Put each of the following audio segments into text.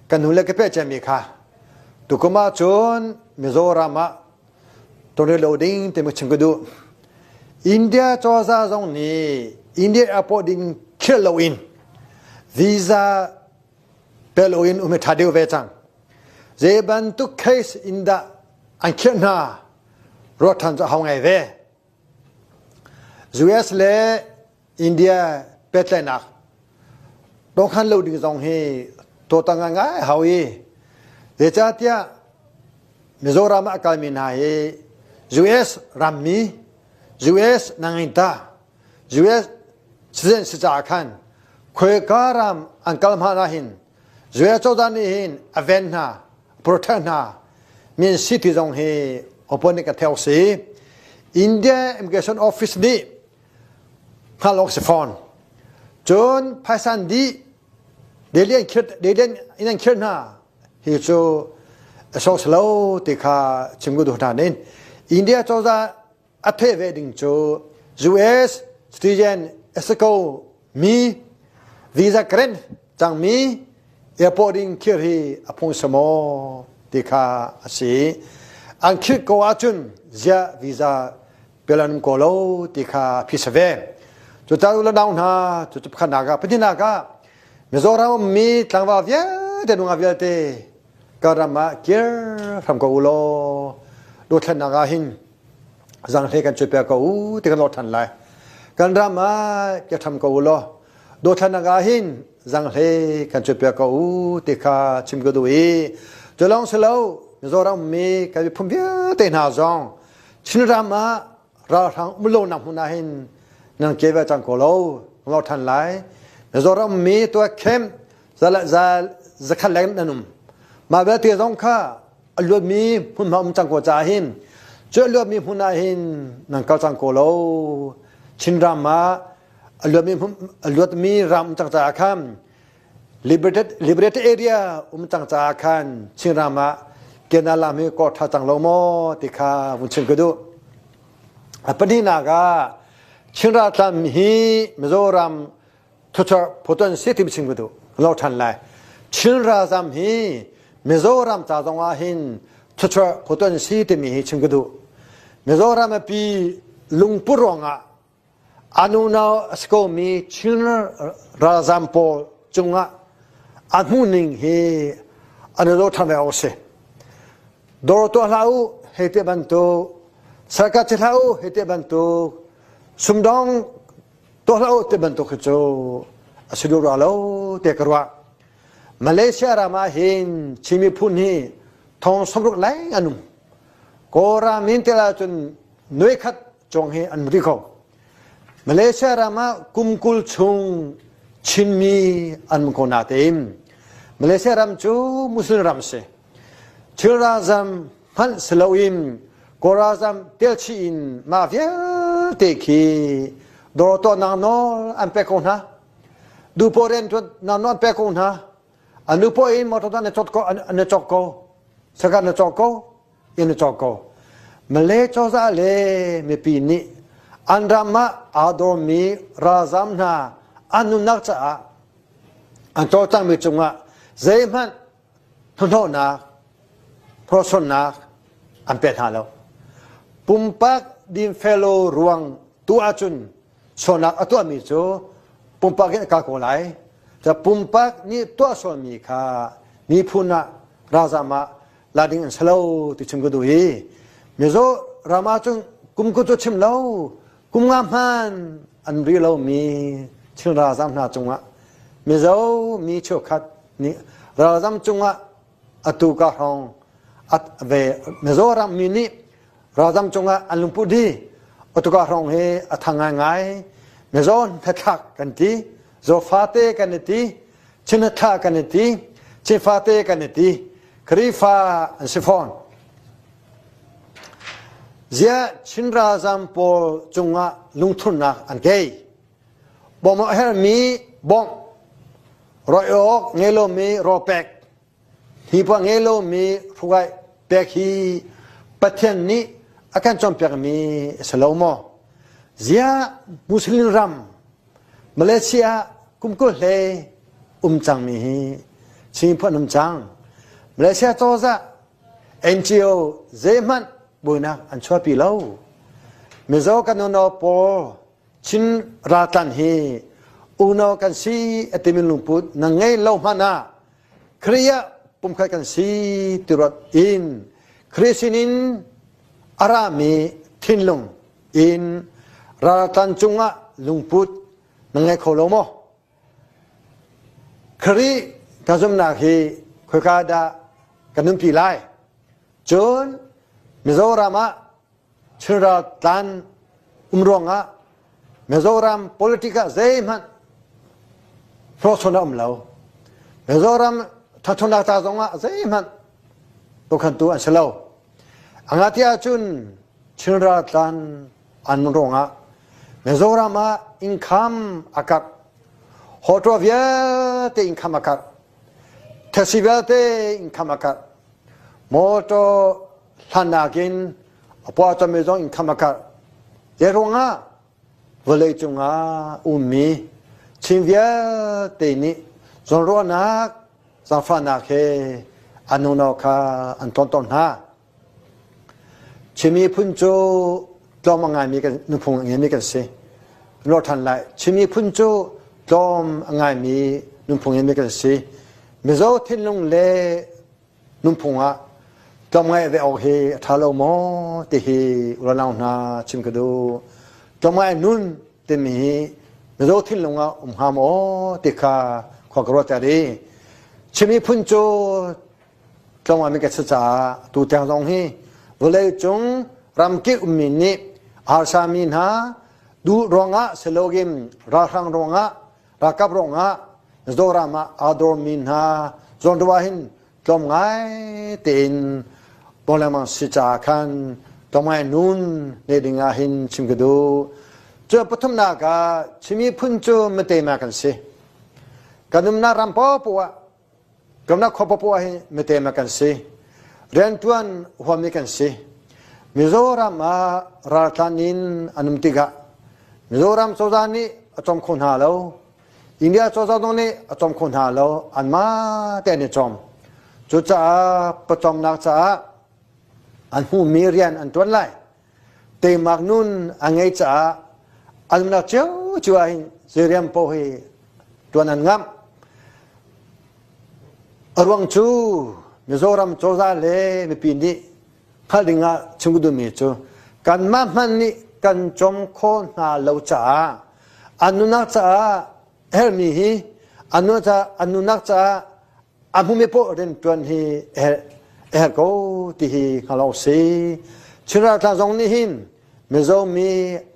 Kan hnu le ka peh ciami kha tukum ahcun Mizoram ah tonrelo ding timi chim ka duh. India cozah zong nih India airport ding khirh loin visa pe loin um hi ṭha deuh ve cang. Zei bantuk case in dah an khirh hna ruat ṭhan cu a hau ngai ve. US le India pehtlaihnak tawngkhan lo ding zong hi tuahta ngaingai hau i zeicahtiah Mizoram ah a kalmi hna hi US rammi US nangainta US citizen si caah khan khuaika ram an kal hmanh ah hin US cozah nih hin a ven hna protect hna min si ti zong hi opponent ka theo si India Immigration Office nih hngalh awk si fawn. Cun phaisan dih daily an khirh daily in an khirh hna hi cu a sawk si lo ti kha chim ka duh hna nin India cozah a theh ve ding cu US citizen a si ko mi visa grant cangmi airport in khirh hi a phung si maw ti kha a si. An khirh ko ahcun ziah visa pelan ko lo ti kha phi sa ve. Cucaah u le nau hna cucu pakhatnak ah pahnihnak ah Mizoram ummi tlangval vialte nungak vialte ka ram ah kir hram ko u law dothlennak ah hin zanghle kan cuai piak ko u ti kan lawh ṭhan lai. Kan ram ah kir hram ko u law dothlennak ah hin zanghle kan cuai piak ko u ti kha chim ka duh i cu lawng si lo Mizoram ummi kan miphun vialte hna zong Chinram ah ralhrang um lonak hmun ah hin nan ke ve cang ko lo ngau than lai Mizoram mi tuah khem zakhat leng nan um mah vialte zong kha a luatmi hmunhma um cang ko caah hin cu a luatmi hmun ah hin nan kal cang ko lo Chinram ah a luatmi a luatmi ram um cang caah khan Liberated, liberated area um cang caah khan Chinram ah Canal lam hi kor tha cang lo maw ti kha vun chim ka duh. A pahnihnak ah Chin raltlam hi Mizoram thuchar photon si ti chim ka duh. Lo than lai. Chin ralzam hi Mizoram ca zong ah hin thuchar photon si timi hi chim ka duh. Mizoram a pi lungput ruangah An unau a si komi Chin ralzam pawl cungah a hmuhning hi an i dawh ṭhan ve awk a si. Dawr tuah hlah u hei ti bantuk, sarka ci hlah u hei ti bantuk, sumdong tuah hlah u ti bantuk hi cu a si duh rua lo ti ka ruah. Malaysia ram ah hin Chin miphun hi thong 60 leng an um. Kawlram in tel ahcun nuaikhat cawng hi an ri kho. Malaysia ram ah kum 20 chung Chinmi an um ko natein Malaysia ram cu Muslim ram si. Thil ralzam hmanh si loin Kawl ralzam telchih in mah vialte khi dawr tuahnak nawl an pek ko hna. Duhpoh riantuannak nawl an pek ko hna. An duhpoh in motor an i cawt ko an i cawk ko. Sakan an i cawk ko. In a cawk ko. Malay cozah le mipi nih an ram ah aa dawrmi ralzam hna an nunnak caah an cawlcanghmi cungah zeihmanh hnahnawhnak, hnawhsonnak an pe hna lo. Pumpak dinfelo ruang tu ahcun sualnak a tuahmi cu pumpak in a kal ko lai. Pumpak nih tuah sualmi kha miphun ah ralzam ah la ding an si lo ti chim ka duh i Mizo ram ah cun kum ku cu chim lo kum nga hman an ri lomi Chin ralzam hna cungah Mizo mi cheukhat nih ralzam cungah atu ka hrawng at ve Mizoram mi nih ralzam cungah an lungput di atu ka hrawng hi a thang ngaingai Mizo hnatlak kan ti Zofate kan i ti Chinatha kan i ti Chinfate kan i ti Khrihfa an si fawn. Ziah Chin ralzam pawl cungah lungthurnak an ngei. Bawmh a herhmi bawmh, rawi awk ngei lomi rawl pek, hnipuan ngei lomi hrukaih pek hi Pathian nih a kan cawnpiakmi a si lo maw? Ziah Muslim ram Malaysia ah kum 20 hlei um cangmi hi Chin miphun an um cang. Malaysia cozah NGO zeihmanh buainak an chuahpi lo. Mizo kan unau pawl Chin raltlan hi unau kan si a timi lungput na ngei lo hmanh ah Khrih ah pumkhat kan si ti ruat in Khrih sinin a rami thinlung in raltlan cungah lungput na ngei kho lo maw? Khrih kan zumhnak hi khoika dah kan nunpi lai? Cun Mizoram ah Chin raltlan um ruangah Mizoram politic ah zeihmanh hnawhchawn a um lo. Mizoram ṭhanchonak ca zongah zeihmanh tukhantu an si lo. A ngati ahcun Chin raltlan an ruangah Mizoram ah income a karh. Hotel vialte income a karh. Taxi vialte income a karh. Motor hlannak in a puahcawmi zong income a karh. Zei ruangah vawlei cungah ummi Chin vialte nih zawnruahnak, zaangfahnak he an unau kha an tlawn tawn hna. Chin miphun cu tlawm a ngaimi kan nunphung a ngeimi kan si. Lor ṭhan lai. Chin miphun cu tlawm a ngaimi nunphung ngeimi kan si. Mizo thinlung le nunphung ah tlawmngaih ve awk hi a ṭha lo maw ti hi ulanau hna chim ka duh. Tlawmngaih nun timi hi mizo thinlung ah um hnga maw ti kha khua ka ruat ter i Chin miphun cu tlawmngaih mi kan si caah tu tiang zong hi vawlei cung ramkip ummi nih harsami hna duh ruangah siloin ralhrang ruangah ralkap ruangah Zoram ah aa dawrmi hna zawnruah hin tlawmngai tein tuan lengmang si caah khan tlawmngai nun ne ding ah hin chim ka duh. Cu pathumnak ah Chin miphun cu mitema kan si. Kan umnak ram paohpaoh ah Kamnak khua paohpaoh hi mitema kan si. Riantuan huami kan si. Mizoram ah raltlan in an um tikah Mizoram cozah nih a cawm kho hna lo. India cozah zong nih a cawm kho hna lo. Anmah te an i cawm. Cucaah pawcawmnak caah an hmuhmi rian an tuan lai. Teimak nun a ngei caah an umnak cio ah hin zei rian paoh hi tuan an ngamh. A ruang cu Mizoram cozah le mipi nih hngalh ding ah chim ka duhmi cu kanmah hmanh nih kan cawm khawh hna lo caah an nunnak caah herhmi hi an nunnak caah a hmumi paoh rianṭuan hi a herh ko ti hi hngal awk si. Chin raltlang zong nih hin Mizo mi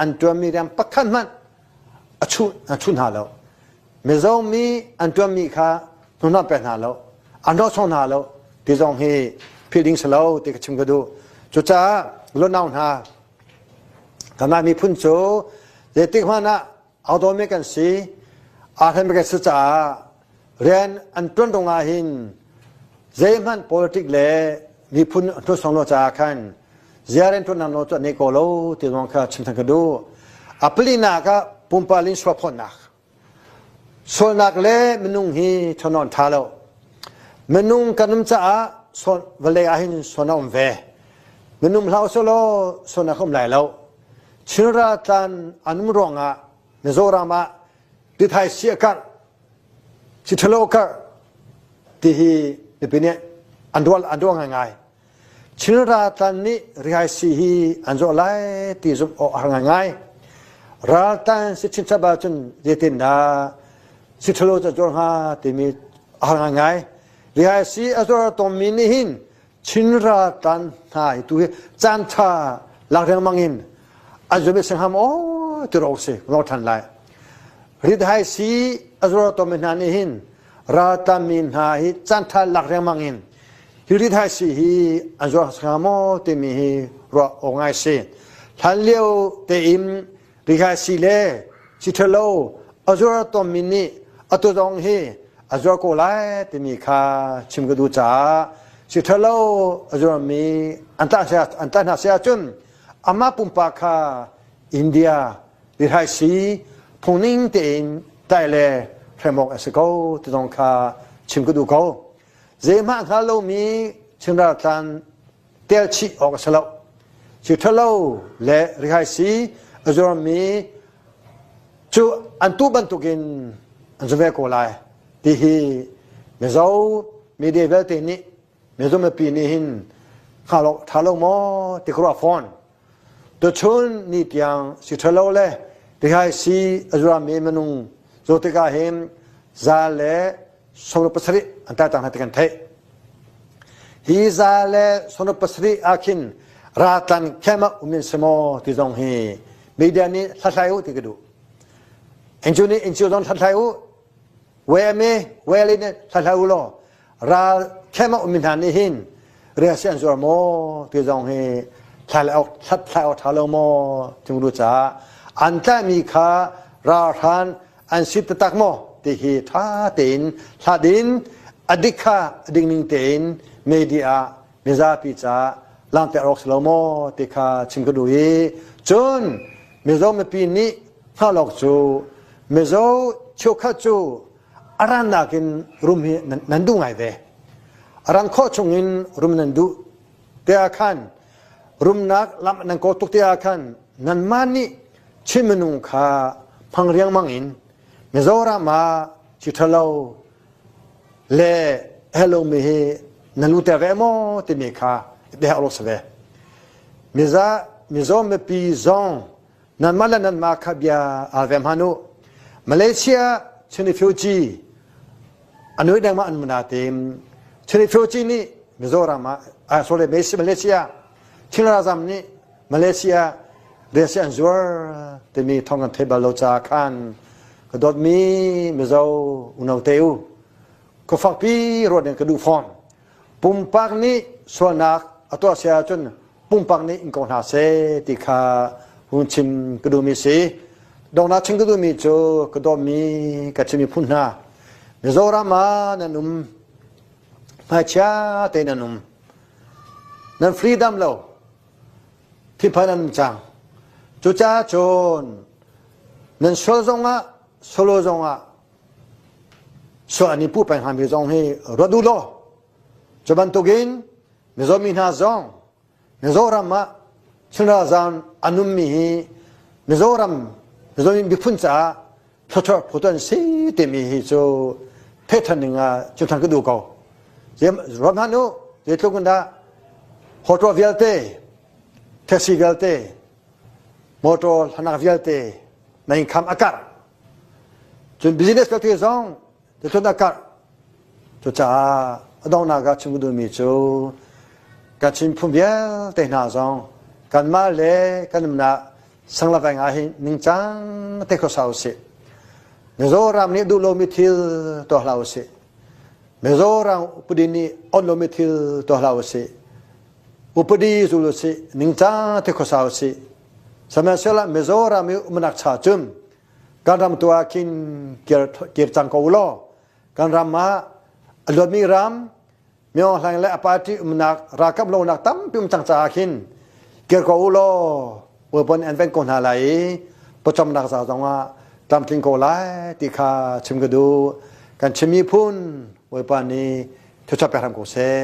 an ṭuanmi rian pakhat hmanh a chuh a chuh hna lo. Mizo mi an ṭuanmi kha hnuhnawh pek hna lo, an rawhsawh hna lo ti zong hi philh ding si lo ti ka chim ka duh. Cucaah lunau hna kanmah miphun cu zeitik hmanh ah Automi kan si, aa hrem kan si caah rian an ṭuan rung ah hin zeihmanh politic le miphun hnusong lo caah khan ziar in ṭuan lo cu an ko lo ti zong kha chim than ka duh. A palinak ah pumpalin suaphawtnak. Sualnak le minung hi ṭhawn ṭha lo. Minung kan um caah sual vawlei ah hin sual a um ve. Minung hlau selaw sualnak a um lai lo. Chin raltlan an um ruangah Mizoram ah tithai si a karh, si ṭhalo a karh ti hi mipi nih an ruah an ruah ngaingai. Chin raltlan nih rihai si hi an zawh lai ti zumh awk a har ngaingai. Raltlan si chinchap ahcun zeitindah si ṭhalo cu a zuar hnga timi a har ngaingai. Rihai si a zuar tawnmi nih hin Chin raltlan hna hi tu hi caan ṭha lak riangmang in an zum i singham aw ti ro si ro ṭhan lai. Rit-hai si a zuar tawnmi hna nih hin raltlan mi hna hi caan ṭha lak riangmang in hi rit-hai si hi an zuar hnga maw timi hi ruah awk ngai si. Hlan lio tein rit-hai si le si ṭhalo a zuar tawnmi nih atu zong hi a zuar ko lai timi kha chim ka duh caah si ṭhalo a zuarmi an tlah an tlah hna si ahcun amah pumpak kha India rihai si phungning tein tlaih le hrem awk a si ko ti zong kha chim ka duh ko. Zeihmah hngal lomi Chin raltlan tel chih awk a si lo. Cu ṭhalo le rihaisi a zuarmi cu an tu bantukin an zum ve ko lai ti hi Mizo media vialte nih Mizo mipi nih hin hngal awk ṭha lo maw ti ka ruah fawn. Tuchun ni tiang si ṭhalo le rihaisi a zuarmi minung zoh tikah hin za le 67 an tar cang hna ti kan theih. Hi za le 67 ah khin ratlan camp ah um in si maw ti zong hi media nih hlathlai u ti ka duh. NGO nih NGO zong hlathlai u. WMA, WLA nih hlathlai u law ral camp ah ummi hna nih hin riasi an zuar maw ti zong hi hlathlai awk hlathlai awk ṭha lo maw ti mu caah an tlaihmi kha ralhran an si taktak maw ti hi ṭha tein hlat in a dik kha a ding ning tein media ah mizapi caah langhter awk si lo maw ti kha chim ka duh i cun Mizo mipi nih hngalh awk cu Mizo cheukhat cu a rannak in rum hi nan duh ngai ve. A ran khawh chung in rum nan duh te ah khan rumnak lam nan kawl tuk te ah khan nanmah nih Chin minung kha hmang riangmang in Mizoram ah ci ṭhalo le hello mi hi na luter ve maw timi kha biaherh lo si ve. Miza Mizo mipi zong nanmah le nanmah kha bia al ve hman u. Malaysia Chin refugee anui dengmah an muna tim Chin refugee nih Mizoram ah sorry Malaysia Chin ralzam nih Malaysia riasi an zuar timi thong kan thei bal lo caah khan ka dawtmi Mizo unau te u ka fakpi ruat in ka duh fawn. Pumpak nih sualnak a tuah si ahcun pumpak nih in ko hna seh ti kha hun chim ka duhmi si. Donghnak chim ka duhmi cu ka dawtmi ka chimmi phun hna. Mizoram ah nan um hmaichia te nan um. Nan freedom lo. Thiphan an um cang. Cucaah cun nan sual zongah solo zongah sual an i puh peng hngami zong hi ruat u law cu bantukin Mizo mi hna zong Mizoram ah Chin ralzaam an ummi hi Mizoram Mizo miphun caah thluachuah phutu an si timi hi cu theih ning ah chim ka duh ko. Ruat hmanh u, zeitluk in dah hotel vialte, taxi vialte, motor hlanak vialte na income a karh. Cun business vialte zong zeitluk a karh. Cucaah a donghnak ah chim ka duhmi cu kan Chin phun vialte hna zong kanmah le kan umnak sanglaveng ah hin ningcang te khuasa usih. Mizoram nih duh lomi thil tuah hlah usih. Mizoram upadi nih on lomi thil tuah hlah usih. Upadi zul usih, ningcang te khuasa usih. Sihmanhsehlaw Mizoram i umnak cha cun kan ram tu ah khin kir, kir cang ko law kan ram ah a luatmi ram Myo Hlaing le a party umnak ralkap lonak tampi um cang caah khin kir ko u law weapon an ven ko hna lai i pawcawmnak ca zongah tlamtling ko lai ti kha chim ka duh. Kan Chin miphun Bawipa nih thluachuah pek hram ko seh.